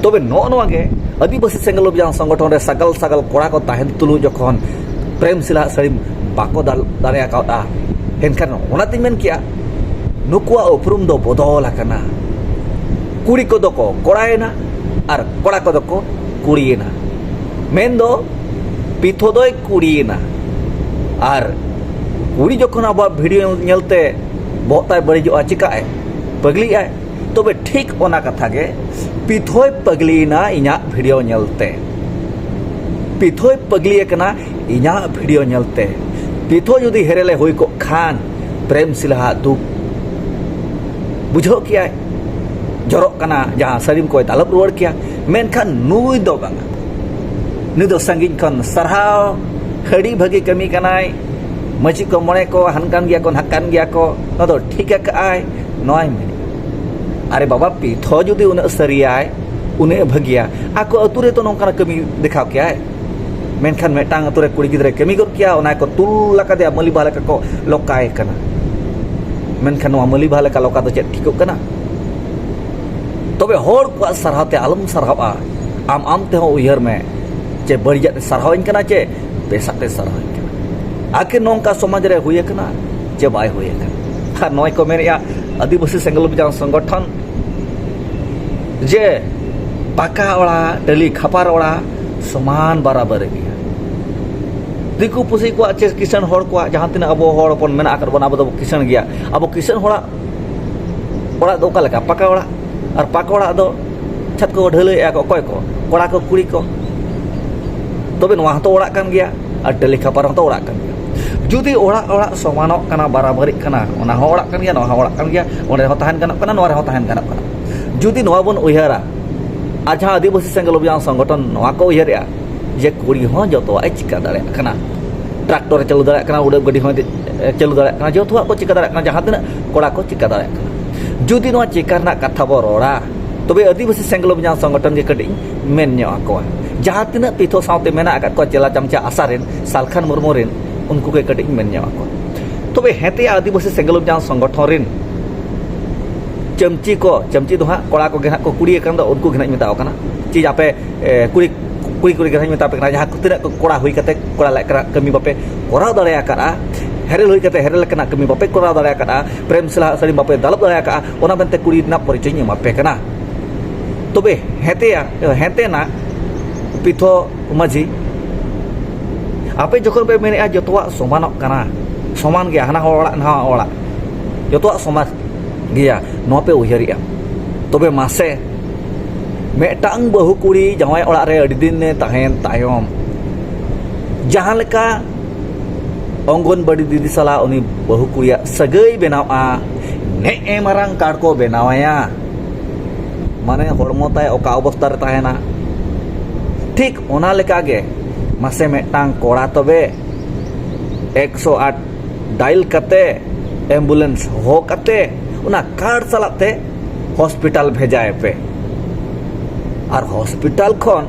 ᱛᱚᱵᱮ ᱱᱚᱜᱼᱚ ᱱᱚᱣᱟ ᱜᱮ ᱟᱹᱫᱤᱵᱟᱹᱥᱤ ᱥᱮᱸᱜᱮᱞ ᱚᱵᱷᱤᱡᱟᱱ ᱥᱚᱝᱜᱚᱴᱷᱚᱱ ᱨᱮ ᱥᱟᱜᱟᱞ ᱥᱟᱜᱟᱞ ᱠᱚᱲᱟ ᱠᱚ ᱛᱟᱦᱮᱱ ᱛᱩᱞᱩᱡ ᱡᱚᱠᱷᱚᱱ ᱯᱨᱮᱢ ᱥᱤᱞᱟ ᱟᱜ ᱥᱟᱹᱲᱤᱢ ᱵᱟᱠᱚ ᱫᱟᱞ ᱫᱟᱲᱮ ᱟᱠᱟᱫᱼᱟ, ᱮᱱᱠᱷᱟᱱ ᱚᱱᱟᱛᱤᱧ ᱢᱮᱱ ᱠᱮᱜᱼᱟ, ᱱᱩᱠᱩᱣᱟᱜ ᱩᱯᱨᱩᱢ ᱫᱚ ᱵᱚᱫᱚᱞ ᱟᱠᱟᱱᱟ᱾ ᱠᱩᱲᱤ ᱠᱚᱫᱚ ᱠᱚ ᱠᱚᱲᱟᱭᱮᱱᱟ ᱟᱨ ᱠᱚᱲᱟ ᱠᱚᱫᱚ ᱠᱚ ᱠᱩᱲᱤᱭᱮᱱᱟ᱾ ᱢᱮᱱᱫᱚ ᱯᱤᱛᱷᱚ ᱫᱚᱭ ᱠᱩᱲᱤᱭᱮᱱᱟ᱾ ᱟᱨ ᱠᱩᱲᱤ ᱡᱚᱠᱷᱚᱱ ᱟᱵᱚᱣᱟᱜ ᱵᱷᱤᱰᱤᱭᱳ ᱧᱮᱞᱛᱮ ᱵᱚᱦᱚᱜ ᱛᱟᱭ ᱵᱟᱹᱲᱤᱡᱚᱜᱼᱟ, ᱪᱤᱠᱟᱹᱜ ᱟᱭ? ᱯᱟᱹᱜᱽᱞᱤᱜ ᱟᱭ᱾ ᱛᱚᱵᱮ ᱴᱷᱤᱠ ᱚᱱᱟ ᱠᱟᱛᱷᱟ ᱜᱮ, ᱯᱤᱛᱷᱚᱭ ᱯᱟᱹᱜᱽᱞᱤᱭᱮᱱᱟ ᱤᱧᱟᱹᱜ ᱵᱷᱤᱰᱤᱭᱳ ᱧᱮᱞᱛᱮ᱾ ᱯᱤᱛᱷᱚᱭ ᱯᱟᱹᱜᱽᱞᱤ ᱟᱠᱟᱱᱟ ᱤᱧᱟᱹᱜ ᱵᱷᱤᱰᱤᱭᱳ ᱧᱮᱞᱛᱮ᱾ ᱯᱤᱛᱷᱚ ᱡᱩᱫᱤ ᱦᱮᱨᱮᱞᱮ ᱦᱩᱭ ᱠᱚᱜ ᱠᱷᱟᱱ, ᱯᱨᱮᱢ ᱥᱤᱞᱦᱟᱣᱟᱜ ᱫᱩᱠ ᱵᱩᱡᱷᱟᱹᱣ ᱠᱮᱭᱟᱭ, ᱡᱚᱨᱚᱜ ᱠᱟᱱᱟ ᱡᱟᱦᱟᱸ ᱥᱟᱹᱲᱤᱢ ᱠᱚᱭ ᱫᱟᱞᱚᱵ ᱨᱩᱣᱟᱹᱲ ᱠᱮᱭᱟ᱾ ᱢᱮᱱᱠᱷᱟᱱ ᱱᱩᱭ ᱫᱚ ᱵᱟᱝᱟ, ᱱᱩᱭ ᱫᱚ ᱥᱟᱺᱜᱤᱧ ᱠᱷᱚᱱ ᱥᱟᱨᱦᱟᱣ, ᱟᱹᱰᱤ ᱵᱷᱟᱹᱜᱤ ᱠᱟᱹᱢᱤ ᱠᱟᱱᱟᱭ, ᱢᱟᱹᱡᱷᱤ ᱠᱚ ᱢᱚᱬᱮ ᱠᱚ ᱦᱟᱱᱠᱟᱱ ᱜᱮᱭᱟ ᱠᱚ ᱱᱷᱟᱠᱟᱱ ᱜᱮᱭᱟ ᱠᱚ, ᱱᱚᱣᱟ ᱫᱚ ᱴᱷᱤᱠ ᱟᱠᱟᱜᱼᱟᱭ, ᱱᱚᱣᱟᱭ ᱢᱮᱱᱮᱫᱼᱟ᱾ ᱟᱨᱮ ᱵᱟᱵᱟ, ᱯᱤᱛᱷᱚ ᱡᱩᱫᱤ ᱩᱱᱟᱹᱜ ᱥᱟᱹᱨᱤᱭᱟᱭ, ᱩᱱᱟᱹᱜ ᱮ ᱵᱷᱟᱹᱜᱤᱭᱟ, ᱟᱠᱚ ᱟᱹᱛᱩ ᱨᱮᱛᱚ ᱱᱚᱝᱠᱟᱱᱟᱜ ᱠᱟᱹᱢᱤ ᱫᱮᱠᱷᱟᱣ ᱠᱮᱭᱟᱭ᱾ ᱢᱮᱱᱠᱷᱟᱱ ᱢᱤᱫᱴᱟᱝ ᱟᱹᱛᱩ ᱨᱮ ᱠᱩᱲᱤ ᱜᱤᱫᱽᱨᱟᱹᱭ ᱠᱟᱹᱢᱤ ᱜᱚᱫ ᱠᱮᱭᱟ, ᱚᱱᱟ ᱠᱚ ᱛᱩᱞ ᱟᱠᱟᱫᱮᱭᱟ, ᱢᱟᱹᱞᱤ ᱵᱟᱦᱟ ᱞᱮᱠᱟ ᱠᱚ ᱞᱚᱠᱟᱭᱮ ᱠᱟᱱᱟ᱾ ᱢᱮᱱᱠᱷᱟᱱ ᱱᱚᱣᱟ ᱢᱟᱹᱞᱤ ᱵᱟᱦᱟ ᱞᱮᱠᱟ ᱞᱚᱠᱟ ᱫᱚ ᱪᱮᱫ ᱴᱷᱤᱠᱚᱜ ᱠᱟᱱᱟ? ᱛᱚᱵᱮ ᱦᱚᱲ ᱠᱚᱣᱟᱜ ᱥᱟᱨᱦᱟᱣ ᱛᱮ ᱟᱞᱚᱢ ᱥᱟᱨᱦᱟᱣᱟ᱾ ᱟᱢ ᱟᱢ ᱛᱮᱦᱚᱸ ᱩᱭᱦᱟᱹᱨ ᱢᱮ, ᱪᱮ ᱵᱟᱹᱲᱤᱡᱟᱜ ᱛᱮ ᱥᱟᱨᱦᱟᱣᱤᱧ ᱠᱟᱱᱟ ᱪᱮ ᱵᱮᱥᱟᱜ ᱛᱮ ᱥᱟᱨᱦᱟᱣᱤᱧ ᱠᱟᱱᱟ᱾ ᱟᱹᱠᱷᱤᱨ ᱱᱚᱝᱠᱟ ᱥᱚᱢᱟᱡᱽ ᱨᱮ ᱦᱩᱭ ᱟᱠᱟᱱᱟ ᱪᱮ ᱵᱟᱭ ᱦᱩᱭ ᱟᱠᱟᱱᱟ? ᱟᱨ ᱱᱚᱜᱼᱚᱭ ᱠᱚ ᱢᱮᱱᱮᱫᱼᱟ ᱟᱹᱫᱤᱵᱟᱹᱥᱤ ᱥᱮᱸᱜᱮᱞ ᱚᱵᱷᱤᱡᱟᱱ ᱥᱚᱝᱜᱚᱴᱷᱚᱱ ᱡᱮ ᱯᱟᱠᱟ ᱚᱲᱟᱜ, ᱴᱟᱹᱞᱤ ᱠᱷᱟᱯᱟᱨ ᱚᱲᱟᱜ ᱥᱚᱢᱟᱱ ᱵᱟᱨᱟᱵᱟᱨᱤ ᱜᱮᱭᱟ᱾ ᱫᱤᱠᱩ ᱯᱩᱥᱤ ᱠᱚᱣᱟᱜ ᱪᱮ ᱠᱤᱥᱟᱹᱬ ᱦᱚᱲ ᱠᱚᱣᱟᱜ, ᱡᱟᱦᱟᱸ ᱛᱤᱱᱟᱹᱜ ᱟᱵᱚ ᱦᱚᱲ ᱦᱚᱯᱚᱱ ᱢᱮᱱᱟᱜ ᱟᱠᱟᱫ ᱵᱚᱱᱟ, ᱟᱵᱚ ᱫᱚᱵᱚ ᱠᱤᱥᱟᱹᱬ ᱜᱮᱭᱟ᱾ ᱟᱵᱚ ᱠᱤᱥᱟᱹᱬ ᱦᱚᱲᱟᱜ ᱚᱲᱟᱜ ᱫᱚ ᱚᱠᱟ ᱞᱮᱠᱟ? ᱯᱟᱠᱟ ᱚᱲᱟᱜ᱾ ᱟᱨ ᱯᱟᱠᱟ ᱚᱲᱟᱜ ᱫᱚ ᱪᱷᱟᱛ ᱠᱚ ᱰᱷᱟᱹᱞᱟᱹᱭᱮᱫᱼᱟ ᱠᱚ ᱚᱠᱚᱭ ᱠᱚ? ᱠᱚᱲᱟ ᱠᱚ, ᱠᱩᱲᱤ ᱠᱚ᱾ ᱛᱚᱵᱮ ᱱᱚᱣᱟ ᱦᱚᱸᱛᱚ ᱚᱲᱟᱜ ᱠᱟᱱ ᱜᱮᱭᱟ᱾ ᱟᱨ ᱴᱟᱹᱞᱤ ᱠᱷᱟᱯᱟᱨ ᱦᱚᱸᱛᱚ ᱚᱲᱟᱜ ᱠᱟᱱ ᱜᱮᱭᱟ᱾ ᱡᱩᱫᱤ ᱚᱲᱟᱜ ᱚᱲᱟᱜ ᱥᱚᱢᱟᱱᱚᱜ ᱠᱟᱱᱟ, ᱵᱟᱨᱟᱵᱟᱨᱤᱜ ᱠᱟᱱᱟ, ᱚᱱᱟ ᱦᱚᱸ ᱚᱲᱟᱜ ᱠᱟᱱ ᱜᱮᱭᱟ, ᱱᱚᱣᱟ ᱦᱚᱸ ᱚᱲᱟᱜ ᱠᱟᱱ ᱜᱮᱭᱟ, ᱚᱸᱰᱮ ᱦᱚᱸ ᱛᱟᱦᱮᱱ ᱜᱟᱱᱚᱜ ᱠᱟᱱᱟ, ᱱᱚᱣᱟ ᱨᱮᱦᱚᱸ ᱛᱟᱦᱮᱱ ᱜᱟᱱᱚᱜ ᱠᱟᱱᱟ᱾ ᱡᱩᱫᱤ ᱱᱚᱣᱟ ᱵᱚᱱ ᱩᱭᱦᱟᱹᱨᱟ, ᱟᱨ ᱡᱟᱦᱟᱸ ᱟᱹᱫᱤᱵᱟᱹᱥᱤ ᱥᱮᱸᱜᱮᱞ ᱚᱵᱷᱤᱡᱟᱱ ᱥᱚᱝᱜᱚᱴᱷᱚᱱ ᱱᱚᱣᱟ ᱠᱚ ᱩᱭᱦᱟᱹᱨᱮᱜᱼᱟ ᱡᱮ ᱠᱩᱲᱤ ᱦᱚᱸ ᱡᱚᱛᱚᱣᱟᱜ ᱮ ᱪᱤᱠᱟ ᱫᱟᱲᱮᱭᱟᱜ ᱠᱟᱱᱟ, ᱴᱨᱟᱠᱴᱚᱨ ᱮ ᱪᱟᱹᱞᱩ ᱫᱟᱲᱮᱭᱟᱜ ᱠᱟᱱᱟ, ᱩᱰᱟᱹᱱ ᱜᱟᱹᱰᱤ ᱦᱚᱸᱭ ᱫᱮᱡ-, ᱮ, ᱪᱟᱹᱞᱩ ᱫᱟᱲᱮᱭᱟᱜ ᱠᱟᱱᱟ, ᱡᱚᱛᱚᱣᱟᱜ ᱠᱚ ᱪᱤᱠᱟ ᱫᱟᱲᱮᱭᱟᱜ ᱠᱟᱱᱟ, ᱡᱟᱦᱟᱸ ᱛᱤᱱᱟᱹᱜ ᱠᱚᱲᱟ ᱠᱚ ᱪᱤᱠᱟ ᱫᱟᱲᱮᱭᱟᱜ ᱠᱟᱱᱟ᱾ ᱡᱩᱫᱤ ᱱᱚᱣᱟ ᱪᱤᱠᱟ ᱨᱮᱱᱟᱜ ᱠᱟᱛᱷᱟ ᱵᱚ ᱨᱚᱲᱟ, ᱛᱚᱵᱮ ᱟᱹᱫᱤᱵᱟᱹᱥᱤ ᱥᱮᱸᱜᱮᱞ ᱚᱵᱷᱤᱡᱟᱱ ᱥᱚᱝᱜᱚᱴᱷᱚᱱ ᱜᱮ ᱠᱟᱹᱴᱤᱡ ᱤᱧ ᱢᱮᱱ ᱧᱚᱜ ᱟᱠᱚᱣᱟ᱾ ᱡᱟᱦᱟᱸ ᱛᱤᱱᱟᱹᱜ ᱯᱤᱛᱷᱚ ᱥᱟᱶᱛᱮ ᱢᱮᱱᱟᱜ ᱟᱠᱟᱫ ᱠᱚᱣᱟ, ᱪᱮᱞᱟ ᱪᱟᱢᱪᱟ ᱟᱥᱟ ᱨᱮᱱ, ᱥᱟᱞᱠᱷᱟᱱ ᱢᱩᱨᱢᱩ ᱨᱮᱱ, ᱩᱱᱠᱩ ᱜᱮ ᱠᱟᱹᱴᱤᱡ ᱤᱧ ᱢᱮᱱ ᱧᱚᱜ ᱟᱠᱚᱣᱟ᱾ ᱛᱚᱵᱮ ᱦᱮᱸᱛᱮ ᱟᱹᱫᱤᱵᱟᱹᱥᱤ ᱥᱮᱸᱜᱮᱞ ᱚᱵᱷᱤᱡᱟᱱ ᱥᱚᱝᱜᱚᱴᱷᱚᱱ ᱨᱮᱱ ᱪᱟᱹᱢᱪᱤ ᱠᱚ, ᱪᱟᱹᱢᱪᱤ ᱫᱚ ᱦᱟᱸᱜ ᱠᱚᱲᱟ ᱠᱚᱜᱮ ᱦᱟᱸᱜ ᱠᱚ ᱠᱩᱲᱤ ᱟᱠᱟᱱ ᱫᱚ, ᱩᱱᱠᱩ ᱜᱮ ᱦᱟᱸᱜ ᱤᱧ ᱢᱮᱛᱟᱣ ᱠᱟᱱᱟ᱾ ᱪᱮᱫ ᱟᱯᱮ, ᱮ, ᱠᱩᱲᱤ, ᱠᱩᱲᱤ, ᱠᱩᱲᱤ ᱜᱮ ᱦᱟᱸᱜ ᱤᱧ ᱢᱮᱛᱟ ᱯᱮ ᱠᱟᱱᱟ, ᱡᱟᱦᱟᱸ ᱠᱚ ᱛᱤᱱᱟᱹᱜ ᱠᱚ ᱠᱚᱲᱟ ᱦᱩᱭ ᱠᱟᱛᱮ ᱠᱚᱲᱟ ᱞᱮᱠᱟᱱᱟᱜ ᱠᱟᱹᱢᱤ ᱵᱟᱯᱮ ᱠᱚᱨᱟᱣ ᱫᱟᱲᱮ ᱟᱠᱟᱫᱼᱟ, ᱦᱮᱨᱮᱞ ᱦᱩᱭ ᱠᱟᱛᱮ ᱦᱮᱨᱮᱞ ᱞᱮᱠᱟᱱᱟᱜ ᱠᱟᱹᱢᱤ ᱵᱟᱯᱮ ᱠᱚᱨᱟᱣ ᱫᱟᱲᱮ ᱟᱠᱟᱫᱼᱟ, ᱯᱨᱮᱢ ᱥᱟᱞᱟᱜ ᱥᱟᱹᱲᱤᱢ ᱵᱟᱯᱮ ᱫᱟᱞᱚᱵ ᱫᱟᱲᱮ ᱟᱠᱟᱫᱼᱟ, ᱚᱱᱟ ᱢᱮᱱᱛᱮ ᱠᱩᱲᱤ ᱨᱮᱱᱟᱜ ᱯᱚᱨᱤᱪᱚᱭ ᱤᱧ ᱮᱢᱟ ᱯᱮ ᱠᱟᱱᱟ᱾ ᱛᱚᱵᱮ ᱦᱮᱸᱛᱮᱭᱟ, ᱦᱮᱸᱛᱮᱱᱟᱜ ᱯᱤᱛᱷᱚ ᱢᱟᱹᱡᱷᱤ, ᱟᱯᱮ ᱡᱚᱠᱷᱚᱱ ᱯᱮ ᱢᱮᱱᱮᱫᱼᱟ ᱡᱚᱛᱚᱣᱟᱜ ᱥᱚᱢᱟᱱᱚᱜ ᱠᱟᱱᱟ, ᱥᱚᱢᱟᱱ ᱜᱮᱭᱟ, ᱦᱟᱱᱟ ᱦᱚᱲ ᱚᱲᱟᱜ ᱱᱟᱣᱟ ᱚᱲᱟᱜ, ᱡᱚᱛᱚᱣᱟᱜ ᱥᱚᱢᱟᱱ ᱜᱮᱭᱟ, ᱱᱚᱣᱟ ᱯᱮ ᱩᱭᱦᱟᱹᱨᱮᱜᱼᱟ, ᱛᱚᱵᱮ ᱢᱟᱥᱮ ᱢᱤᱫᱴᱟᱝ ᱵᱟᱹᱦᱩ ᱠᱩᱲᱤ ᱡᱟᱶᱟᱭ ᱚᱲᱟᱜ ᱨᱮ ᱟᱹᱰᱤ ᱫᱤᱱᱮ ᱛᱟᱦᱮᱸᱱ ᱛᱟᱭᱚᱢ, ᱡᱟᱦᱟᱸ ᱞᱮᱠᱟ ᱚᱝᱜᱚᱱᱵᱟᱲᱤ ᱫᱤᱫᱤ ᱥᱟᱞᱟᱜ ᱩᱱᱤ ᱵᱟᱹᱦᱩ ᱠᱩᱲᱤᱭᱟᱜ ᱥᱟᱹᱜᱟᱹᱭ ᱵᱮᱱᱟᱣᱼᱟ, ᱱᱮᱜᱼᱮ ᱢᱟᱨᱟᱝ ᱠᱟᱨᱰ ᱠᱚ ᱵᱮᱱᱟᱣᱟᱭᱟ, ᱢᱟᱱᱮ ᱦᱚᱲᱢᱚ ᱛᱟᱭ ᱚᱠᱟ ᱚᱵᱚᱥᱛᱟ ᱨᱮ ᱛᱟᱦᱮᱱᱟ, ᱴᱷᱤᱠ ᱚᱱᱟ ᱞᱮᱠᱟᱜᱮ ᱢᱟᱥᱮ ᱢᱤᱫᱴᱟᱝ ᱠᱚᱲᱟ ᱛᱚᱵᱮ ᱮᱠᱥᱚ ᱟᱴ ᱰᱟᱭᱤᱞ ᱠᱟᱛᱮ, ᱮᱢᱵᱩᱞᱮᱱᱥ ᱦᱚᱦᱚ ᱠᱟᱛᱮ, ᱚᱱᱟ ᱠᱟᱨᱰ ᱥᱟᱞᱟᱜ ᱛᱮ ᱦᱚᱥᱯᱤᱴᱟᱞ ᱵᱷᱮᱡᱟᱭᱮ ᱯᱮ᱾ ᱟᱨ ᱦᱚᱥᱯᱤᱴᱟᱞ ᱠᱷᱚᱱ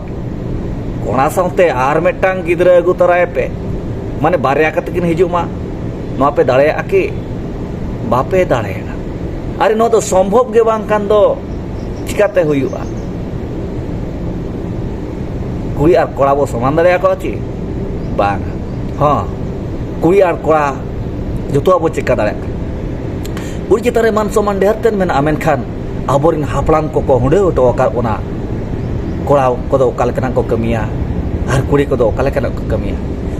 ᱠᱚᱲᱟ ᱥᱟᱶᱛᱮ ᱟᱨ ᱢᱤᱫᱴᱟᱝ ᱜᱤᱫᱽᱨᱟᱹ ᱟᱹᱜᱩ ᱛᱚᱨᱟᱭᱮ ᱯᱮ, ᱢᱟᱱᱮ ᱵᱟᱨᱭᱟ ᱠᱟᱛᱮ ᱠᱤᱱ ᱦᱤᱡᱩᱜ ᱢᱟ᱾ ᱱᱚᱣᱟ ᱯᱮ ᱫᱟᱲᱮᱭᱟᱜᱼᱟ ᱠᱤ? ᱵᱟᱯᱮ ᱫᱟᱲᱮᱭᱟᱜᱼᱟ᱾ ᱟᱨᱮ, ᱱᱚᱣᱟ ᱫᱚ ᱥᱚᱢᱵᱷᱚᱵ ᱜᱮ ᱵᱟᱝ ᱠᱷᱟᱱ ᱫᱚ ᱪᱤᱠᱟᱛᱮ ᱦᱩᱭᱩᱜᱼᱟ? ᱠᱩᱲᱤ ᱟᱨ ᱠᱚᱲᱟ ᱵᱚ ᱥᱚᱢᱟᱱ ᱫᱟᱲᱮᱭᱟᱠᱚᱣᱟ ᱪᱮ? ᱵᱟᱝ᱾ ᱦᱚᱸ, ᱠᱩᱲᱤ ᱟᱨ ᱠᱚᱲᱟ ᱡᱚᱛᱚᱣᱟᱜ ᱵᱚ ᱪᱮᱠᱟ ᱫᱟᱲᱮᱭᱟᱜ ᱠᱟᱱᱟ᱾ ᱠᱩᱲᱤ ᱪᱮᱛᱟᱱ ᱨᱮ ᱢᱟᱱ ᱥᱚᱢᱢᱟᱱ ᱰᱷᱮᱨ ᱛᱮ ᱢᱮᱱᱟᱜᱼᱟ, ᱢᱮᱱᱠᱷᱟᱱ ᱟᱵᱚᱨᱮᱱ ᱦᱟᱯᱲᱟᱢ ᱠᱚᱠᱚ ᱦᱩᱸᱰᱟᱹ ᱦᱚᱴᱚ ᱟᱠᱟᱫ ᱵᱚᱱᱟ, ᱠᱚᱲᱟ ᱠᱚᱫᱚ ᱚᱠᱟ ᱞᱮᱠᱟᱱᱟᱜ ᱠᱚ ᱠᱟᱹᱢᱤᱭᱟ ᱟᱨ ᱠᱩᱲᱤ ᱠᱚᱫᱚ ᱚᱠᱟ ᱞᱮᱠᱟᱱᱟᱜ ᱠᱚ ᱠᱟᱹᱢᱤᱭᱟ᱾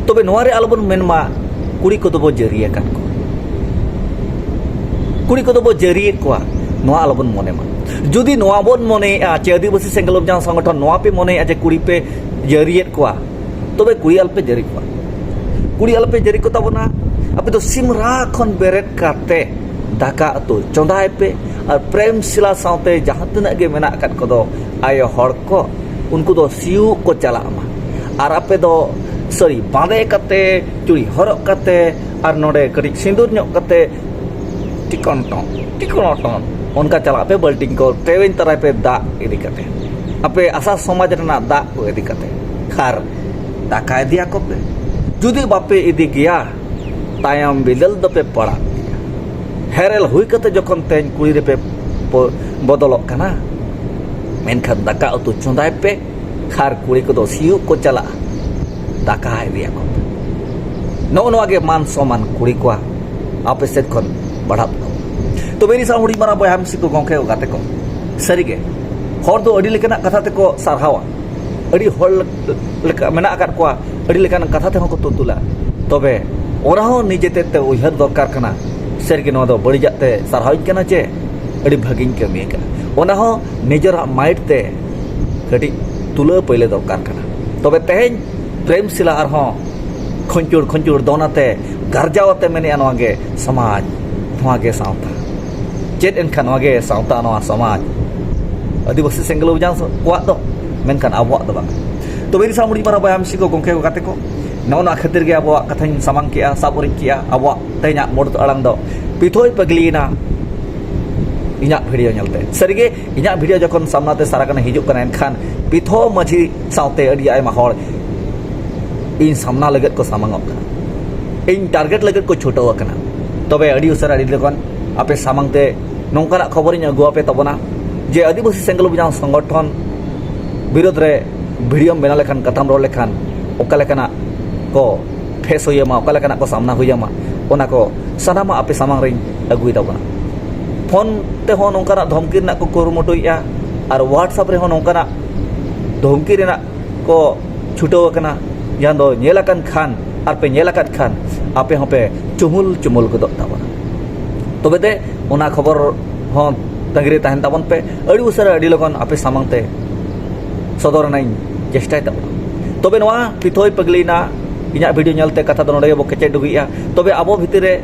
ᱛᱚᱵᱮ ᱱᱚᱣᱟ ᱨᱮ ᱟᱞᱚᱵᱚᱱ ᱢᱮᱱᱢᱟ ᱠᱩᱲᱤ ᱠᱚᱫᱚ ᱵᱚ ᱡᱟᱹᱨᱤ ᱟᱠᱟᱫ ᱠᱚᱣᱟ, ᱠᱩᱲᱤ ᱠᱚᱫᱚ ᱵᱚ ᱡᱟᱹᱨᱤᱭᱮᱫ ᱠᱚᱣᱟ, ᱱᱚᱣᱟ ᱟᱞᱚᱵᱚᱱ ᱢᱚᱱᱮ ᱢᱟ᱾ ᱡᱩᱫᱤ ᱱᱚᱣᱟ ᱵᱚᱱ ᱢᱚᱱᱮᱭᱮᱫᱼᱟ ᱪᱮ ᱟᱹᱫᱤᱵᱟᱹᱥᱤ ᱥᱮᱸᱜᱮᱞ ᱚᱵᱷᱤᱡᱟᱱ ᱥᱚᱝᱜᱚᱴᱷᱚᱱ ᱱᱚᱣᱟ ᱯᱮ ᱢᱚᱱᱮᱭᱮᱫᱼᱟ ᱡᱮ ᱠᱩᱲᱤ ᱯᱮ ᱡᱟᱹᱨᱤᱭᱮᱫ ᱠᱚᱣᱟ, ᱛᱚᱵᱮ ᱠᱩᱲᱤ ᱟᱞᱚᱯᱮ ᱡᱟᱹᱨᱤ ᱠᱚᱣᱟ᱾ ᱠᱩᱲᱤ ᱟᱞᱚᱯᱮ ᱡᱟᱹᱨᱤ ᱠᱚ ᱛᱟᱵᱚᱱᱟ᱾ ᱟᱯᱮ ᱫᱚ ᱥᱤᱢ ᱨᱟᱜ ᱠᱷᱚᱱ ᱵᱮᱨᱮᱫ ᱠᱟᱛᱮ ᱫᱟᱠᱟ ᱩᱛᱩ ᱪᱚᱸᱫᱟᱭ ᱯᱮ, ᱟᱨ ᱯᱨᱮᱢ ᱥᱤᱞᱟ ᱥᱟᱶᱛᱮ ᱡᱟᱦᱟᱸ ᱛᱤᱱᱟᱹᱜ ᱜᱮ ᱢᱮᱱᱟᱜ ᱟᱠᱟᱫ ᱠᱚᱫᱚ ᱟᱭᱳ ᱦᱚᱲ ᱠᱚ, ᱩᱱᱠᱩ ᱫᱚ ᱥᱤᱭᱳᱜ ᱠᱚ ᱪᱟᱞᱟᱜ ᱢᱟ᱾ ᱟᱨ ᱟᱯᱮ ᱫᱚ ᱥᱟᱹᱲᱤ ᱵᱟᱸᱫᱮ ᱠᱟᱛᱮ, ᱪᱩᱲᱤ ᱦᱚᱨᱚᱜ ᱠᱟᱛᱮ, ᱟᱨ ᱱᱚᱰᱮ ᱠᱟᱹᱴᱤᱡ ᱥᱤᱸᱫᱩᱨ ᱧᱚᱜ ᱠᱟᱛᱮ, ᱴᱤᱠᱚᱱ ᱴᱚᱱ, ᱴᱤᱠᱚᱱ ᱴᱚᱱ, ᱚᱱᱠᱟ ᱪᱟᱞᱟᱜ ᱯᱮ, ᱵᱟᱹᱞᱴᱤᱱ ᱠᱚ ᱴᱮᱣᱮᱧ ᱛᱟᱨᱟᱭ ᱯᱮ ᱫᱟᱜ ᱤᱫᱤ ᱠᱟᱛᱮ, ᱟᱯᱮ ᱟᱥᱟ ᱥᱚᱢᱟᱡᱽ ᱨᱮᱱᱟᱜ ᱫᱟᱜ ᱠᱚ ᱤᱫᱤ ᱠᱟᱛᱮ, ᱟᱨ ᱫᱟᱠᱟ ᱤᱫᱤᱭᱟᱠᱚ ᱯᱮ᱾ ᱡᱩᱫᱤ ᱵᱟᱯᱮ ᱤᱫᱤ ᱜᱮᱭᱟ, ᱛᱟᱭᱚᱢ ᱵᱤᱫᱟᱹᱞ ᱫᱚᱯᱮ ᱯᱟᱲᱟᱜ ᱜᱮᱭᱟ᱾ ᱦᱮᱨᱮᱞ ᱦᱩᱭ ᱠᱟᱛᱮ ᱡᱚᱠᱷᱚᱱ ᱛᱮᱦᱮᱧ ᱠᱩᱲᱤ ᱨᱮᱯᱮ ᱯᱚ-, ᱵᱚᱫᱚᱞᱚᱜ ᱠᱟᱱᱟ, ᱢᱮᱱᱠᱷᱟᱱ ᱫᱟᱠᱟ ᱩᱛᱩ ᱪᱚᱸᱫᱟᱭ ᱯᱮ, ᱟᱨ ᱠᱩᱲᱤ ᱠᱚᱫᱚ ᱥᱤᱭᱳᱜ ᱠᱚ ᱪᱟᱞᱟᱜᱼᱟ, ᱫᱟᱠᱟ ᱤᱫᱤᱭᱟᱠᱚ ᱯᱮ᱾ ᱱᱚᱜᱼᱚ ᱱᱚᱣᱟ ᱜᱮ ᱢᱟᱱ ᱥᱚᱢᱢᱟᱱ ᱠᱩᱲᱤ ᱠᱚᱣᱟᱜ ᱟᱯᱮ ᱥᱮᱫ ᱠᱷᱚᱱ ᱵᱟᱲᱦᱟᱜ ᱛᱟᱵᱚᱱᱟ᱾ ᱛᱚᱵᱮ ᱱᱤᱥᱟ ᱦᱩᱰᱤᱧ ᱢᱟᱨᱟᱝ ᱵᱚᱭᱦᱟ ᱢᱤᱥᱤ ᱠᱚ, ᱜᱚᱢᱠᱮ ᱠᱚ, ᱜᱟᱛᱮ ᱠᱚ, ᱥᱟᱹᱨᱤᱜᱮ ᱦᱚᱲ ᱫᱚ ᱟᱹᱰᱤ ᱞᱮᱠᱟᱱᱟᱜ ᱠᱟᱛᱷᱟ ᱛᱮᱠᱚ ᱥᱟᱨᱦᱟᱣᱟ, ᱟᱹᱰᱤ ᱦᱚᱲ ᱞᱮᱠᱟ ᱢᱮᱱᱟᱜ ᱟᱠᱟᱫ ᱠᱚᱣᱟ, ᱟᱹᱰᱤ ᱞᱮᱠᱟᱱ ᱠᱟᱛᱷᱟ ᱛᱮᱦᱚᱸ ᱠᱚ ᱛᱩᱛᱩᱞᱟ᱾ ᱛᱚᱵᱮ ᱚᱱᱟ ᱦᱚᱸ ᱱᱤᱡᱮ ᱛᱮᱫ ᱛᱮ ᱩᱭᱦᱟᱹᱨ ᱫᱚᱨᱠᱟᱨ ᱠᱟᱱᱟ, ᱥᱟᱹᱨᱤᱜᱮ ᱱᱚᱣᱟ ᱫᱚ ᱵᱟᱹᱲᱤᱡᱟᱜ ᱛᱮ ᱥᱟᱨᱦᱟᱣᱤᱧ ᱠᱟᱱᱟ ᱪᱮ ᱟᱹᱰᱤ ᱵᱷᱟᱹᱜᱤᱧ ᱠᱟᱹᱢᱤ ᱟᱠᱟᱫᱼᱟ᱾ ᱚᱱᱟ ᱦᱚᱸ ᱱᱤᱡᱮᱨᱟᱜ ᱢᱟᱭᱤᱱᱰ ᱛᱮ ᱠᱟᱹᱴᱤᱡ ᱛᱩᱞᱟᱹᱣ ᱯᱟᱹᱭᱞᱟᱹ ᱫᱚᱨᱠᱟᱨ ᱠᱟᱱᱟ᱾ ᱛᱚᱵᱮ ᱛᱮᱦᱮᱧ ᱯᱨᱮᱢ ᱥᱤᱞᱟ ᱟᱨᱦᱚᱸ ᱠᱷᱩᱧᱪᱩᱲ ᱠᱷᱩᱧᱪᱩᱲ ᱫᱚᱱ ᱟᱛᱮ, ᱜᱟᱨᱡᱟᱣ ᱟᱛᱮ ᱢᱮᱱᱮᱜᱼᱟ, ᱱᱚᱣᱟ ᱜᱮ ᱥᱚᱢᱟᱡᱽ, ᱱᱚᱣᱟ ᱜᱮ ᱥᱟᱶᱛᱟ᱾ ᱪᱮᱫ ᱮᱱᱠᱷᱟᱱ ᱱᱚᱣᱟ ᱜᱮ ᱥᱟᱶᱛᱟ, ᱱᱚᱣᱟ ᱥᱚᱢᱟᱡᱽ? ᱟᱹᱫᱤᱵᱟᱹᱥᱤ ᱥᱮᱸᱜᱮᱞ ᱚᱵᱷᱤᱡᱟᱱ ᱠᱚᱣᱟᱜ ᱫᱚ, ᱢᱮᱱᱠᱷᱟᱱ ᱟᱵᱚᱣᱟᱜ ᱫᱚ ᱵᱟᱝ᱾ ᱛᱚᱵᱮ ᱱᱤᱥᱟ ᱦᱩᱰᱤᱧ ᱢᱟᱨᱟᱝ ᱵᱚᱭᱦᱟ ᱢᱤᱥᱤ ᱠᱚ, ᱜᱚᱢᱠᱮ ᱠᱚ, ᱜᱟᱛᱮ ᱠᱚ, ᱱᱚᱜᱼᱚ ᱱᱚᱣᱟ ᱠᱷᱟᱹᱛᱤᱨ ᱜᱮ ᱟᱵᱚᱣᱟᱜ ᱠᱟᱛᱷᱟᱧ ᱥᱟᱢᱟᱝ ᱠᱮᱜᱼᱟ, ᱥᱟᱵ ᱩᱨᱤᱡ ᱠᱮᱜᱼᱟ᱾ ᱟᱵᱚᱣᱟᱜ ᱛᱮᱦᱮᱧᱟᱜ ᱢᱩᱲᱩᱫ ᱟᱲᱟᱝ ᱫᱚ ᱯᱤᱛᱷᱚᱭ ᱯᱟᱹᱜᱽᱞᱤᱭᱮᱱᱟ ᱤᱧᱟᱹᱜ ᱵᱷᱤᱰᱤᱭᱳ ᱧᱮᱞᱛᱮ᱾ ᱥᱟᱹᱨᱤᱜᱮ ᱤᱧᱟᱹᱜ ᱵᱷᱤᱰᱤᱭᱳ ᱡᱚᱠᱷᱚᱱ ᱥᱟᱢᱱᱟ ᱛᱮ ᱥᱟᱨᱟ ᱜᱟᱱ ᱦᱤᱡᱩᱜ ᱠᱟᱱᱟ, ᱮᱱᱠᱷᱟᱱ ᱯᱤᱛᱷᱚ ᱢᱟᱹᱡᱷᱤ ᱥᱟᱶᱛᱮ ᱟᱹᱰᱤ ᱟᱭᱢᱟ ᱦᱚᱲ ᱤᱧ ᱥᱟᱢᱱᱟ ᱞᱟᱹᱜᱤᱫ ᱠᱚ ᱥᱟᱢᱟᱝᱚᱜ ᱠᱟᱱᱟ, ᱤᱧ ᱴᱟᱨᱜᱮᱴ ᱞᱟᱹᱜᱤᱫ ᱠᱚ ᱪᱷᱩᱴᱟᱹᱣ ᱟᱠᱟᱱᱟ᱾ ᱛᱚᱵᱮ ᱟᱹᱰᱤ ᱩᱥᱟᱹᱨᱟ, ᱟᱹᱰᱤ ᱞᱚᱜᱚᱱ ᱟᱯᱮ ᱥᱟᱢᱟᱝ ᱛᱮ ᱱᱚᱝᱠᱟᱱᱟᱜ ᱠᱷᱚᱵᱚᱨᱤᱧ ᱟᱹᱜᱩ ᱟᱯᱮ ᱛᱟᱵᱚᱱᱟ ᱡᱮ ᱟᱹᱫᱤᱵᱟᱹᱥᱤ ᱥᱮᱸᱜᱮᱞ ᱚᱵᱷᱤᱡᱟᱱ ᱥᱚᱝᱜᱚᱴᱷᱚᱱ ᱵᱤᱨᱳᱫᱷ ᱨᱮ ᱵᱷᱤᱰᱤᱭᱳᱢ ᱵᱮᱱᱟᱣ ᱞᱮᱠᱷᱟᱱ, ᱠᱟᱛᱷᱟᱢ ᱨᱚᱲ ᱞᱮᱠᱷᱟᱱ ᱚᱠᱟ ᱞᱮᱠᱟᱱᱟᱜ ᱠᱚ ᱯᱷᱮᱥ ᱦᱩᱭ ᱟᱢᱟ, ᱚᱠᱟ ᱞᱮᱠᱟᱱᱟᱜ ᱠᱚ ᱥᱟᱢᱱᱟ ᱦᱩᱭ ᱟᱢᱟ, ᱚᱱᱟ ᱠᱚ ᱥᱟᱱᱟᱢᱟᱜ ᱟᱯᱮ ᱥᱟᱢᱟᱝ ᱨᱤᱧ ᱟᱹᱜᱩᱭ ᱛᱟᱵᱚᱱᱟ᱾ ᱯᱷᱳᱱ ᱛᱮᱦᱚᱸ ᱱᱚᱝᱠᱟᱱᱟᱜ ᱫᱷᱚᱢᱠᱤ ᱨᱮᱱᱟᱜ ᱠᱚ ᱠᱩᱨᱩᱢᱩᱴᱩᱭᱮᱫᱼᱟ, ᱟᱨ WhatsApp ᱨᱮᱦᱚᱸ ᱱᱚᱝᱠᱟᱱᱟᱜ ᱫᱷᱚᱢᱠᱤ ᱨᱮᱱᱟᱜ ᱠᱚ ᱪᱷᱩᱴᱟᱹᱣ ᱟᱠᱟᱱᱟ, ᱡᱟᱦᱟᱸ ᱫᱚ ᱧᱮᱞ ᱟᱠᱟᱱ ᱠᱷᱟᱱ ᱟᱨ ᱯᱮ ᱧᱮᱞ ᱟᱠᱟᱫ ᱠᱷᱟᱱ ᱟᱯᱮ ᱦᱚᱸᱯᱮ ᱪᱩᱢᱩᱞ ᱪᱩᱢᱩᱞ ᱜᱚᱫᱚᱜ ᱛᱟᱵᱚᱱᱟ᱾ ᱛᱚᱵᱮ ᱫᱮ, ᱚᱱᱟ ᱠᱷᱚᱵᱚᱨ ᱦᱚᱸ ᱛᱟᱺᱜᱤ ᱨᱮ ᱛᱟᱦᱮᱱ ᱛᱟᱵᱚᱱ ᱯᱮ᱾ ᱟᱹᱰᱤ ᱩᱥᱟᱹᱨᱟ, ᱟᱹᱰᱤ ᱞᱚᱜᱚᱱ ᱟᱯᱮ ᱥᱟᱢᱟᱝ ᱛᱮ ᱥᱚᱫᱚᱨ ᱨᱮᱱᱟᱜ ᱤᱧ ᱪᱮᱥᱴᱟᱭ ᱛᱟᱵᱚᱱᱟ᱾ ᱛᱚᱵᱮ ᱱᱚᱣᱟ ᱯᱤᱛᱷᱚᱭ ᱯᱟᱹᱜᱽᱞᱤ ᱨᱮᱱᱟᱜ ᱤᱧᱟᱹᱜ ᱵᱷᱤᱰᱤᱭᱳ ᱧᱮᱞᱛᱮ ᱠᱟᱛᱷᱟ ᱫᱚ ᱱᱚᱰᱮ ᱜᱮᱵᱚ ᱠᱮᱪᱮᱫ ᱰᱩᱜᱩᱭᱮᱫᱼᱟ᱾ ᱛᱚᱵᱮ ᱟᱵᱚ ᱵᱷᱤᱛᱤᱨ ᱨᱮ,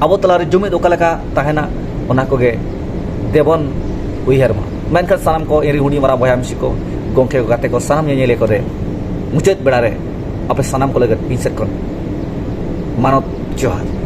ᱟᱵᱚ ᱛᱟᱞᱟᱨᱮ ᱡᱩᱢᱤᱫ ᱚᱠᱟ ᱞᱮᱠᱟ ᱛᱟᱦᱮᱱᱟ, ᱚᱱᱟ ᱠᱚᱜᱮ ᱫᱮᱵᱚᱱ ᱩᱭᱦᱟᱹᱨ ᱢᱟ᱾ ᱢᱮᱱᱠᱷᱟᱱ ᱥᱟᱱᱟᱢ ᱠᱚ, ᱤᱧ ᱨᱮᱱ ᱦᱩᱰᱤᱧ ᱢᱟᱨᱟᱝ ᱵᱚᱭᱦᱟ ᱢᱤᱥᱤ ᱠᱚ, ᱜᱚᱢᱠᱮ ᱠᱚ, ᱜᱟᱛᱮ ᱠᱚ, ᱥᱟᱱᱟᱢ ᱧᱮᱧᱮᱞᱤᱭᱟᱹ ᱠᱚᱨᱮ, ᱢᱩᱪᱟᱹᱫ ᱵᱮᱲᱟ ᱨᱮ ᱟᱯᱮ ᱥᱟᱱᱟᱢ ᱠᱚ ᱞᱟᱹᱜᱤᱫ ᱤᱧ ᱥᱮᱫ ᱠᱷᱚᱱ ᱢᱟᱱᱚᱛ ᱡᱚᱦᱟᱨ᱾